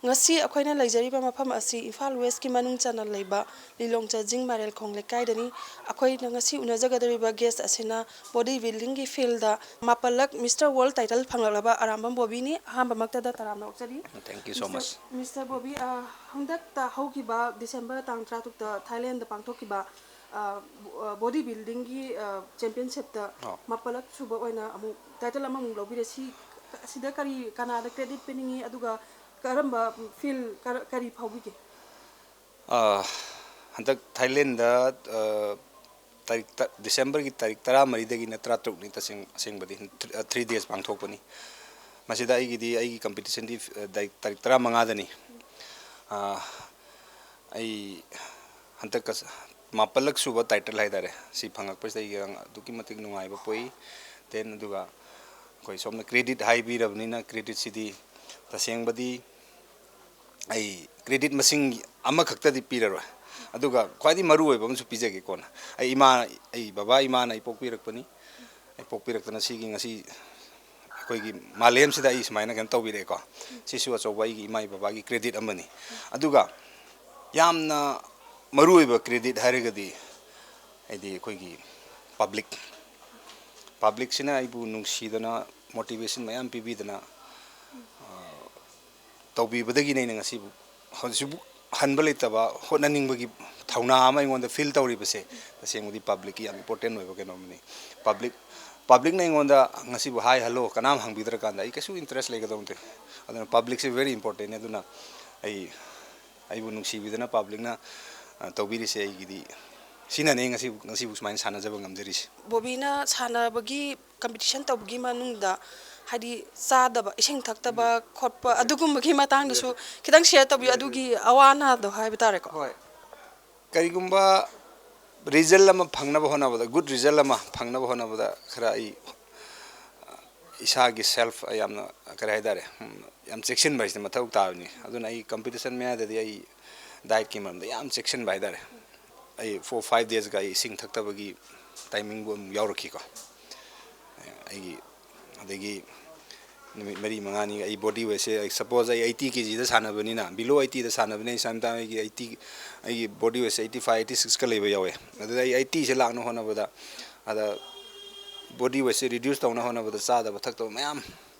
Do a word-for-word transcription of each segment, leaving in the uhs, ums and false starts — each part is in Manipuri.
ꯉꯁꯤ ꯑꯩꯈꯣꯏꯅ ꯂꯩꯖꯔꯤꯕ ꯃꯐꯝ ꯑꯁꯤ ꯏꯝꯐꯥꯜ ꯋꯦꯁꯀꯤ ꯃꯅꯨꯡ ꯆꯟꯅ ꯂꯩꯕ ꯂꯤꯂꯣꯡ ꯆꯥꯖꯤꯡ ꯃꯥꯏꯔꯦꯜꯈꯣꯡ ꯂꯩꯀꯥꯏꯗꯅꯤ꯫ ꯑꯩꯈꯣꯏꯅ ꯉꯁꯤ ꯎꯅꯖꯒꯗꯧꯔꯤꯕ ꯒꯦꯁ ꯑꯁꯤꯅ ꯕꯣꯗꯤ ꯕꯤꯜꯗꯤꯡꯒꯤ ꯐꯤꯜꯗ ꯃꯥꯄꯜꯂꯛ ꯃꯤꯁꯇꯔ ꯋꯥꯔꯜ ꯇꯥꯏꯇꯜ ꯐꯪꯂꯛꯂꯕ ꯑꯔꯥꯝꯕꯝ ꯕꯣꯕꯤꯅꯤ꯫ ꯑꯍꯥꯟꯕꯃꯛꯇꯗ ꯇꯔꯥꯝꯅ ꯑꯣꯛꯆꯔꯤ꯫ Thank you so mister much. Mister Bobby, ꯑ, ꯍꯟꯗꯛꯇ ꯍꯧꯈꯤꯕ ꯗꯤꯁꯦꯝꯕꯔ ꯇꯥꯡ ꯇꯔꯥꯇꯔꯨꯛꯇ ꯊꯥꯏꯂꯦꯟꯗ ꯄꯥꯡꯊꯣꯛꯈꯤꯕ, ꯑ, ꯕꯣꯗꯤ ꯕꯤꯜꯗꯤꯡꯒꯤ, ꯑ, ꯆꯦꯝꯄꯤꯌꯟꯁꯤꯞꯇ ꯑꯣ꯫ ꯃꯥꯄꯜꯂꯛ ꯁꯨꯕ ꯑꯣꯏꯅ ꯑꯃꯨꯛ ꯇꯥꯏꯇꯜ ꯑꯃꯃꯨꯛ ꯂꯧꯕꯤꯔꯦ꯫ ꯁꯤ, ꯑꯁꯤꯗ ꯀꯔꯤ, ꯀꯅꯥꯗ ꯀ꯭ꯔꯦꯗꯤꯠ ꯄꯤꯅꯤꯡꯉꯤ, ꯑꯗꯨꯒ ꯀꯔꯝꯕ ꯐꯤꯜ, ꯀꯔ-, ꯀꯔꯤ ꯐꯥꯎꯕꯤꯒꯦ? ꯑ, ꯍꯟꯗꯛ ꯊꯥꯏꯂꯦꯟꯗ, ꯑ, ꯇꯥꯔꯤꯛ ꯇ-, ꯗꯤꯁꯦꯝꯕꯔꯒꯤ ꯇꯥꯔꯤꯛ ꯇꯔꯥꯃꯔꯤꯗꯒꯤꯅ ꯇꯔꯥꯇꯔꯨꯛꯅꯤ, ꯇꯁꯦꯡ-, ꯑꯁꯦꯡꯕꯗꯤ ꯊ꯭ꯔꯤ ꯗꯦꯖ ꯄꯥꯡꯊꯣꯛꯄꯅꯤ꯫ ꯃꯁꯤꯗ ꯑꯩꯒꯤꯗꯤ, ꯑꯩꯒꯤ ꯀꯝꯄꯤꯇꯤꯁꯟꯗꯤ, ꯑ, ꯇꯥꯔꯤꯛ, ꯇꯥꯔꯤꯛ ꯇꯔꯥꯃꯉꯥꯗꯅꯤ꯫ ꯑ, ꯑꯩ ꯍꯟꯗꯛ ꯀꯁ-, ꯃꯥꯄꯜꯂꯛ ꯁꯨꯕ ꯇꯥꯏꯇꯜ ꯍꯥꯏꯇꯥꯔꯦ, ꯁꯤ ꯐꯪꯉꯛꯄꯁꯤꯗ ꯑꯩ ꯑꯗꯨꯛꯀꯤ ꯃꯇꯤꯛ ꯅꯨꯡꯉꯥꯏꯕ ꯄꯣꯛꯏ꯫ Then ꯑꯗꯨꯒ ꯑꯩꯈꯣꯏ ꯁꯣꯝꯅ ꯀ꯭ꯔꯦꯗꯤꯠ ꯍꯥꯏꯕꯤꯔꯕꯅꯤꯅ, ꯀ꯭ꯔꯦꯗꯤꯠꯁꯤꯗꯤ ꯇꯁꯦꯡꯕꯗꯤ ꯑꯩ ꯀ꯭ꯔꯦꯗꯤꯠ ꯃꯁꯤꯡ ꯑꯃꯈꯛꯇꯗꯤ ꯄꯤꯔꯔꯣꯏ꯫ ꯑꯗꯨꯒ ꯈ꯭ꯋꯥꯏꯗꯒꯤ ꯃꯔꯨ ꯑꯣꯏꯕ ꯑꯃꯁꯨ ꯄꯤꯖꯒꯦ ꯀꯣꯟꯅ꯫ ꯑꯩ ꯏꯃꯥ, ꯑꯩ ꯕꯕꯥ ꯏꯃꯥꯅ ꯑꯩ ꯄꯣꯛꯄꯤꯔꯛꯄꯅꯤ꯫ ꯑꯩ ꯄꯣꯛꯄꯤꯔꯛꯇꯅ ꯁꯤꯒꯤ ꯉꯁꯤ ꯑꯩꯈꯣꯏꯒꯤ ꯃꯥꯂꯦꯝꯁꯤꯗ ꯑꯩ ꯁꯨꯃꯥꯏꯅ ꯀꯩꯅꯣ ꯇꯧꯕꯤꯔꯛꯑꯦꯀꯣ꯫ ꯁꯤꯁꯨ ꯑꯆꯧꯕ ꯑꯩꯒꯤ ꯏꯃꯥ ꯕꯕꯥꯒꯤ ꯀ꯭ꯔꯦꯗꯤꯠ ꯑꯃꯅꯤ꯫ ꯑꯗꯨꯒ ꯌꯥꯝꯅ ꯃꯔꯨ ꯑꯣꯏꯕ ꯀ꯭ꯔꯦꯗꯤꯠ ꯍꯥꯏꯔꯒꯗꯤ ꯍꯥꯏꯗꯤ ꯑꯩꯈꯣꯏꯒꯤ ꯄꯕ꯭ꯂꯤꯛ, ꯄꯕ꯭ꯂꯤꯛꯁꯤꯅ ꯑꯩꯕꯨ ꯅꯨꯡꯁꯤꯗꯅ, ꯃꯣꯇꯤꯚꯦꯁꯟ ꯃꯌꯥꯝ ꯄꯤꯕꯤꯗꯅ, ꯑ, ꯇꯧꯕꯤꯕꯗꯒꯤꯅꯦ ꯑꯩꯅ ꯉꯁꯤꯕꯨ, ꯍꯧꯖꯤꯛꯁꯤꯕꯨ ꯍꯟꯕ ꯂꯩꯇꯕ ꯍꯣꯠꯅꯅꯤꯡꯕꯒꯤ ꯊꯧꯅꯥ ꯑꯃ ꯑꯩꯉꯣꯟꯗ ꯐꯤꯜ ꯇꯧꯔꯤꯕꯁꯦ꯫ ꯇꯁꯦꯡꯕꯗꯤ ꯄꯕ꯭ꯂꯤꯛꯀꯤ ꯌꯥꯝ ꯏꯝꯄꯣꯔꯇꯦꯟ ꯑꯣꯏꯕ ꯀꯩꯅꯣꯝꯅꯤ꯫ ꯄꯕ꯭ꯂꯤꯛ, ꯄꯕ꯭ꯂꯤꯛꯅ ꯑꯩꯉꯣꯟꯗ ꯉꯁꯤꯕꯨ "ꯍꯥꯏ, ꯍꯜꯂꯣ" ꯀꯅꯥꯝ ꯍꯪꯕꯤꯗ꯭ꯔꯀꯥꯟꯗ ꯑꯩ ꯀꯩꯁꯨ ꯏꯟꯇꯔꯦꯁ ꯂꯩꯒꯗꯧ ꯅꯠꯇꯦ꯫ ꯑꯗꯨꯅ ꯄꯕ꯭ꯂꯤꯛꯁꯦ ꯚꯦꯔꯤ ꯏꯝꯄꯣꯔꯇꯦꯟꯅꯤ꯫ ꯑꯗꯨꯅ ꯑꯩ, ꯑꯩꯕꯨ ꯅꯨꯡꯁꯤꯕꯤꯗꯅ ꯄꯕ꯭ꯂꯤꯛꯅ, ꯑ, ꯇꯧꯕꯤꯔꯤꯁꯦ ꯑꯩꯒꯤꯗꯤ ꯁꯤꯅꯅꯦ ꯉꯁꯤ, ꯉꯁꯤꯕꯨ ꯁꯨꯃꯥꯏꯅ ꯁꯥꯟꯅꯖꯕ ꯉꯝꯖꯔꯤꯁꯦ꯫ ꯕꯣꯕꯤꯅ ꯁꯥꯟꯅꯕꯒꯤ ꯀꯝꯄꯤꯇꯤꯁꯟ ꯇꯧꯕꯒꯤ ꯃꯅꯨꯡꯗ, ꯍꯥꯏꯗꯤ, ꯆꯥꯗꯕ, ꯏꯁꯤꯡ ꯊꯛꯇꯕ ꯈꯣꯠꯄ, ꯑꯗꯨꯒꯨꯝꯕꯒꯤ ꯃꯇꯥꯡꯗꯁꯨ ꯈꯤꯇꯪ ꯁꯤꯌꯔ ꯇꯧꯕꯤꯌꯨ, ꯑꯗꯨꯒꯤ ꯑꯋꯥ ꯑꯅꯥꯗꯣ ꯍꯥꯏꯕ ꯇꯥꯔꯦꯀꯣ꯫ ꯍꯣꯏ, ꯀꯔꯤꯒꯨꯝꯕ ꯔꯤꯖꯜ ꯑꯃ ꯐꯪꯅꯕ ꯍꯣꯠꯅꯕꯗ, ꯒꯨꯗ ꯔꯤꯖꯜ ꯑꯃ ꯐꯪꯅꯕ ꯍꯣꯠꯅꯕꯗ ꯈꯔ ꯑꯩ ꯏꯁꯥꯒꯤ ꯁꯦꯜꯐ ꯌꯥꯝꯅ, ꯀꯔꯤ ꯍꯥꯏꯇꯥꯔꯦ, ꯎꯝ, ꯌꯥꯝ ꯆꯦꯛꯁꯤꯟꯕ ꯍꯥꯏꯁꯤꯅ ꯃꯊꯧ ꯇꯥꯕꯅꯤ꯫ ꯑꯗꯨꯅ ꯑꯩ ꯀꯝꯄꯤꯇꯤꯁꯟ ꯃꯌꯥꯗꯗꯤ ꯑꯩ ꯗꯥꯏꯠꯀꯤ ꯃꯔꯝꯗ ꯌꯥꯝ ꯆꯦꯛꯁꯤꯟꯕ ꯍꯥꯏꯇꯥꯔꯦ꯫ ꯑꯩ ꯐꯣꯔ ꯐꯥꯏꯚ ꯗꯦꯖꯀ ꯑꯩ ꯏꯁꯤꯡ ꯊꯛꯇꯕꯒꯤ ꯇꯥꯏꯃꯤꯡꯕꯨ ꯑꯃꯨꯛ ꯌꯥꯎꯔꯛꯈꯤꯀꯣ꯫ ꯑꯩꯒꯤ, ꯑꯗꯒꯤ ꯅꯨꯃꯤꯠ ꯃꯔꯤ ꯃꯉꯥꯅꯤ ꯑꯩ ꯕꯣꯗꯤ ꯋꯦꯠꯁꯦ, ꯑꯩ ꯁꯄꯣꯁ ꯑꯩ ꯑꯩꯠꯇꯤ ꯀꯦ ꯖꯤꯗ ꯁꯥꯟꯅꯕꯅꯤꯅ, ꯕꯤꯂꯣ ꯑꯩꯠꯇꯤꯗ ꯁꯥꯟꯅꯕꯅꯤꯅ, ꯑꯩ ꯁꯝꯇꯥꯏꯝ ꯑꯩꯒꯤ ꯑꯩꯠꯇꯤ, ꯑꯩꯒꯤ ꯕꯣꯗꯤ ꯋꯦꯠꯁꯦ ꯑꯩꯠꯇꯤ ꯐꯥꯏꯚ, ꯑꯩꯠꯇꯤ ꯁꯤꯛꯁꯀ ꯂꯩꯕ ꯌꯥꯎꯋꯦ꯫ ꯑꯗꯨꯗ ꯑꯩ ꯑꯩꯠꯇꯤꯁꯦ ꯂꯥꯛꯅ ꯍꯣꯠꯅꯕꯗ, ꯑꯗ ꯕꯣꯗꯤ ꯋꯦꯠꯁꯦ ꯔꯤꯗ꯭ꯌꯨꯁ ꯇꯧꯅ ꯍꯣꯠꯅꯕꯗ ꯆꯥꯗꯕ ꯊꯛꯇꯕ ꯃꯌꯥꯝ,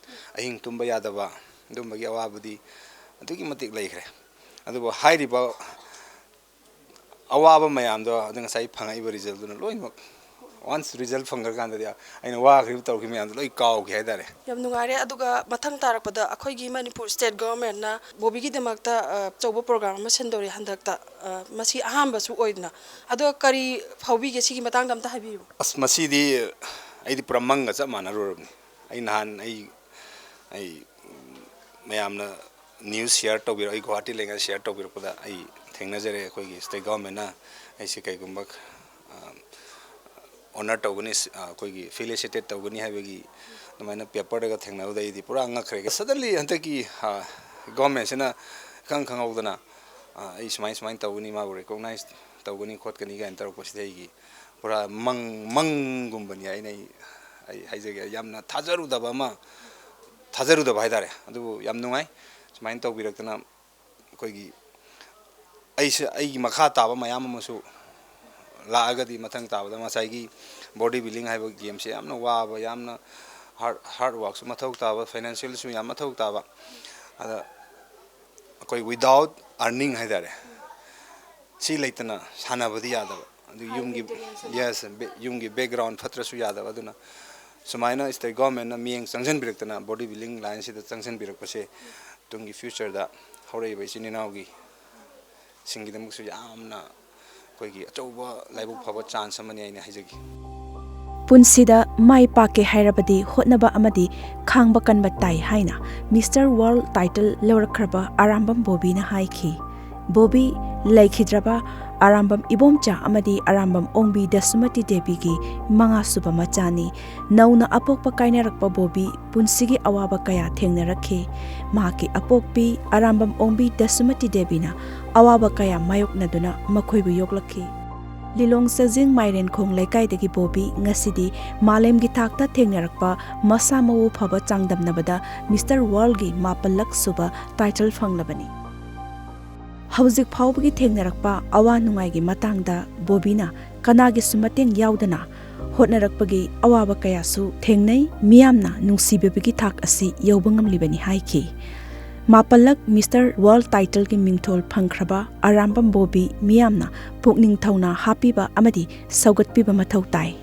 ꯑꯍꯤꯡ ꯇꯨꯝꯕ ꯌꯥꯗꯕ, ꯑꯗꯨꯝꯕꯒꯤ ꯑꯋꯥꯕꯗꯤ ꯑꯗꯨꯛꯀꯤ ꯃꯇꯤꯛ ꯂꯩꯈ꯭ꯔꯦ꯫ ꯑꯗꯨꯕꯨ ꯍꯥꯏꯔꯤꯕ ꯑꯋꯥꯕ ꯃꯌꯥꯝꯗꯣ ꯑꯗꯨ ꯉꯁꯥꯏ ꯐꯪꯉꯛꯏꯕ ꯔꯤꯖꯜꯗꯨꯅ ꯂꯣꯏꯅꯃꯛ, ꯋꯥꯟꯁ ꯔꯤꯖꯜ ꯐꯪꯈ꯭ꯔꯀꯥꯟꯗꯗꯤ ꯑꯩꯅ ꯋꯥꯈ꯭ꯔꯤꯕ ꯇꯧꯈꯤꯕ ꯃꯌꯥꯝꯗꯣ ꯂꯣꯏ ꯀꯥꯎꯈꯤ ꯍꯥꯏꯇꯥꯔꯦ꯫ ꯌꯥꯝ ꯅꯨꯡꯉꯥꯏꯔꯦ꯫ ꯑꯗꯨꯒ ꯃꯊꯪ ꯇꯥꯔꯛꯄꯗ ꯑꯩꯈꯣꯏꯒꯤ ꯃꯅꯤꯄꯨꯔ ꯁ꯭ꯇꯦꯠ ꯒꯣꯚꯔꯟꯃꯦꯟꯠꯅ ꯕꯣꯕꯤꯒꯤꯗꯃꯛꯇ, ꯑ, ꯑꯆꯧꯕ ꯄ꯭ꯔꯣꯒ꯭ꯔꯥꯝ ꯑꯃ ꯁꯤꯟꯗꯧꯔꯤ ꯍꯟꯗꯛꯇ꯫ ꯑ, ꯃꯁꯤ ꯑꯍꯥꯟꯕꯁꯨ ꯑꯣꯏꯗꯅ꯫ ꯑꯗꯣ ꯀꯔꯤ ꯐꯥꯎꯕꯤꯒꯦ? ꯁꯤꯒꯤ ꯃꯇꯥꯡꯗ ꯑꯝꯇ ꯍꯥꯏꯕꯤꯌꯨ꯫ ꯑꯁ, ꯃꯁꯤꯗꯤ ꯑꯩꯗꯤ ꯄꯨꯔꯥ ꯃꯪꯒ ꯆꯞ ꯃꯥꯟꯅꯔꯨꯔꯕꯅꯤ꯫ ꯑꯩ ꯅꯍꯥꯟ ꯑꯩ, ꯑꯩ, ꯎꯝ, ꯃꯌꯥꯝꯅ ꯅ꯭ꯌꯨꯁ ꯁꯤꯌꯔ ꯇꯧꯕꯤꯔꯛ-, ꯑꯩ ꯒꯨꯋꯥꯍꯥꯇꯤ ꯂꯩꯉꯩꯗ ꯁꯤꯌꯔ ꯇꯧꯕꯤꯔꯛꯄꯗ ꯑꯩ ꯊꯦꯡꯅꯖꯔꯦ꯫ ꯑꯩꯈꯣꯏꯒꯤ ꯁ꯭ꯇꯦꯠ ꯒꯣꯚꯔꯟꯃꯦꯟꯠꯅ ꯑꯩꯁꯦ ꯀꯩꯒꯨꯝꯕ, ꯑ, ꯑꯣꯅꯔ ꯇꯧꯒꯅꯤ, ꯑ, ꯑꯩꯈꯣꯏꯒꯤ ꯐꯦꯂꯤꯁꯤꯇꯦꯠ ꯇꯧꯒꯅꯤ ꯍꯥꯏꯕꯒꯤ ꯑꯗꯨꯃꯥꯏꯅ ꯄꯦꯄꯔꯗꯒ ꯊꯦꯡꯅꯕꯗ ꯑꯩꯗꯤ ꯄꯨꯔꯥ ꯉꯛꯈ꯭ꯔꯦ꯫ ꯁꯗꯟꯂꯤ ꯍꯟꯗꯛꯀꯤ, ꯑ, ꯒꯣꯚꯔꯟꯃꯦꯟꯠꯁꯤꯅ ꯏꯈꯪ ꯈꯪꯍꯧꯗꯅ, ꯑ, ꯑꯩ ꯁꯨꯃꯥꯏ ꯁꯨꯃꯥꯏꯅ ꯇꯧꯒꯅꯤ, ꯃꯥꯕꯨ ꯔꯤꯀꯣꯛꯅꯥꯏꯖ ꯇꯧꯒꯅꯤ ꯈꯣꯠꯀꯅꯤ ꯀꯥꯏꯅ ꯇꯧꯔꯛꯄꯁꯤꯗ ꯑꯩꯒꯤ ꯄꯨꯔꯥ ꯃꯪ, ꯃꯪꯒꯨꯝꯕꯅꯤ꯫ ꯑꯩꯅ, ꯑꯩ, ꯑꯩ ꯍꯥꯏꯖꯒꯦ, ꯌꯥꯝꯅ ꯊꯥꯖꯔꯨꯗꯕ ꯑꯃ, ꯊꯥꯖꯔꯨꯗꯕ ꯍꯥꯏꯇꯥꯔꯦ꯫ ꯑꯗꯨꯕꯨ ꯌꯥꯝ ꯅꯨꯡꯉꯥꯏ ꯁꯨꯃꯥꯏꯅ ꯇꯧꯕꯤꯔꯛꯇꯅ꯫ ꯑꯩꯈꯣꯏꯒꯤ, ꯑꯩꯁꯦ, ꯑꯩꯒꯤ ꯃꯈꯥ ꯇꯥꯕ ꯃꯌꯥꯝ ꯑꯃꯁꯨ ꯂꯥꯛꯑꯒꯗꯤ ꯃꯊꯪ ꯇꯥꯕꯗ ꯉꯁꯥꯏꯒꯤ ꯕꯣꯗꯤ ꯕꯤꯜꯗꯤꯡ ꯍꯥꯏꯕ ꯒꯦꯝꯁꯦ ꯌꯥꯝꯅ ꯋꯥꯕ, ꯌꯥꯝꯅ ꯍꯥꯔꯗ, ꯍꯥꯔꯗ ꯋꯥꯔꯛꯁꯨ ꯃꯊꯧ ꯇꯥꯕ, ꯐꯥꯏꯅꯥꯟꯁꯤꯌꯦꯜꯁꯨ ꯌꯥꯝ ꯃꯊꯧ ꯇꯥꯕ꯫ ꯑꯗ ꯑꯩꯈꯣꯏ ꯋꯤꯗꯥꯎꯠ ꯑꯔꯅꯤꯡ ꯍꯥꯏꯇꯥꯔꯦ, ꯁꯤ ꯂꯩꯇꯅ ꯁꯥꯟꯅꯕꯗꯤ ꯌꯥꯗꯕ꯫ ꯑꯗꯨ ꯌꯨꯝꯒꯤ, ꯌꯦꯁ, ꯕꯦ-, ꯌꯨꯝꯒꯤ ꯕꯦꯛꯒ꯭ꯔꯥꯎꯟ ꯐꯠꯇ꯭ꯔꯁꯨ ꯌꯥꯗꯕ꯫ ꯑꯗꯨꯅ ꯁꯨꯃꯥꯏꯅ ꯁ꯭ꯇꯦꯠ ꯒꯣꯚꯔꯟꯃꯦꯟꯠꯅ ꯃꯤꯠꯌꯦꯡ ꯆꯪꯁꯤꯟꯕꯤꯔꯛꯇꯅ, ꯕꯣꯗꯤ ꯕꯤꯜꯗꯤꯡ ꯂꯥꯏꯟꯁꯤꯗ ꯆꯪꯁꯤꯟꯕꯤꯔꯛꯄꯁꯦ ꯇꯨꯡꯒꯤ ꯐ꯭ꯌꯨꯆꯔꯗ ꯍꯧꯔꯛꯏꯕ ꯏꯆꯤꯟ ꯏꯅꯥꯎꯒꯤ ꯁꯤꯡꯒꯤꯗꯃꯛꯁꯨ ꯌꯥꯝꯅ ꯑꯩꯈꯣꯏꯒꯤ ꯑꯆꯧꯕ ꯂꯥꯏꯕꯛ ꯐꯕ ꯆꯥꯟꯁ ꯑꯃꯅꯤ ꯍꯥꯏꯅ ꯍꯥꯏꯖꯒꯦ꯫ ꯄꯨꯟꯁꯤꯗ ꯃꯥꯏ ꯄꯥꯛꯀꯦ ꯍꯥꯏꯔꯕꯗꯤ ꯍꯣꯠꯅꯕ ꯑꯃꯗꯤ ꯈꯥꯡꯕ ꯀꯟꯕ ꯇꯥꯏ ꯍꯥꯏꯅ ꯃꯤꯁꯇꯔ ꯋꯥꯔꯜꯗ ꯇꯥꯏꯇꯜ ꯂꯧꯔꯛꯈ꯭ꯔꯕ ꯑꯔꯥꯝꯕꯝ ꯕꯣꯕꯤꯅ ꯍꯥꯏꯈꯤ꯫ ꯕꯣꯕꯤ ꯂꯩꯈꯤꯗ꯭ꯔꯕ ꯑꯔꯥꯝꯕꯝ ꯏꯕꯣꯝꯆꯥ ꯑꯃꯗꯤ ꯑꯔꯥꯝꯕꯝ ꯑꯣꯡꯕꯤ ꯗꯁꯨꯃꯇꯤ ꯗꯦꯕꯤꯒꯤ ꯃꯉꯥꯁꯨꯕ ꯃꯆꯥꯅꯤ꯫ ꯅꯧꯅ ꯑꯄꯣꯛꯄ ꯀꯥꯏꯅꯔꯛꯄ ꯕꯣꯕꯤ ꯄꯨꯟꯁꯤꯒꯤ ꯑꯋꯥꯕ ꯀꯌꯥ ꯊꯦꯡꯅꯔꯛꯈꯤ꯫ ꯃꯍꯥꯛꯀꯤ ꯑꯄꯣꯛꯄꯤ ꯑꯔꯥꯝꯕꯝ ꯑꯣꯡꯕꯤ ꯗꯁꯨꯃꯇꯤ ꯗꯦꯕꯤꯅ ꯑꯋꯥꯕ ꯀꯌꯥ ꯃꯥꯌꯣꯛꯅꯗꯨꯅ ꯃꯈꯣꯏꯕꯨ ꯌꯣꯛꯂꯛꯈꯤ꯫ ꯂꯤꯂꯣꯡ ꯆꯥꯖꯤꯡ ꯃꯥꯏꯔꯦꯟꯈꯣꯡ ꯂꯩꯀꯥꯏꯗꯒꯤ ꯕꯣꯕꯤ ꯉꯁꯤꯗꯤ ꯃꯥꯂꯦꯝꯒꯤ ꯊꯥꯛꯇ ꯊꯦꯡꯅꯔꯛꯄ ꯃꯁꯥ ꯃꯎ ꯐꯕ ꯆꯥꯡꯗꯝꯅꯕꯗ ꯃꯤꯁꯇꯔ ꯋꯥꯔꯜꯒꯤ ꯃꯥꯄꯜꯂꯛ ꯁꯨꯕ ꯇꯥꯏꯇꯜ ꯐꯪꯂꯕꯅꯤ꯫ ꯍꯧꯖꯤꯛ ꯐꯥꯎꯕꯒꯤ ꯊꯦꯡꯅꯔꯛꯄ ꯑꯋꯥ ꯅꯨꯡꯉꯥꯏꯒꯤ ꯃꯇꯥꯡꯗ ꯕꯣꯕꯤꯅ ꯀꯅꯥꯒꯤꯁꯨ ꯃꯇꯦꯡ ꯌꯥꯎꯗꯅ ꯍꯣꯠꯅꯔꯛꯄꯒꯤ ꯑꯋꯥꯕ ꯀꯌꯥꯁꯨ ꯊꯦꯡꯅꯩ, ꯃꯤꯌꯥꯝꯅ ꯅꯨꯡꯁꯤꯕꯤꯕꯒꯤ ꯊꯥꯛ ꯑꯁꯤ ꯌꯧꯕ ꯉꯝꯂꯤꯕꯅꯤ ꯍꯥꯏꯈꯤ꯫ ꯃꯥꯄꯜꯂꯛ ꯃꯤꯁꯇꯔ ꯋꯥꯔꯜ ꯇꯥꯏꯇꯜꯒꯤ ꯃꯤꯡꯊꯣꯜ ꯐꯪꯈ꯭ꯔꯕ ꯑꯔꯥꯝꯕꯝ ꯕꯣꯕꯤ ꯃꯤꯌꯥꯝꯅ ꯄꯨꯛꯅꯤꯡ ꯊꯧꯅꯥ ꯍꯥꯞꯄꯤꯕ ꯑꯃꯗꯤ ꯁꯧꯒꯠꯄꯤꯕ ꯃꯊꯧ ꯇꯥꯏ꯫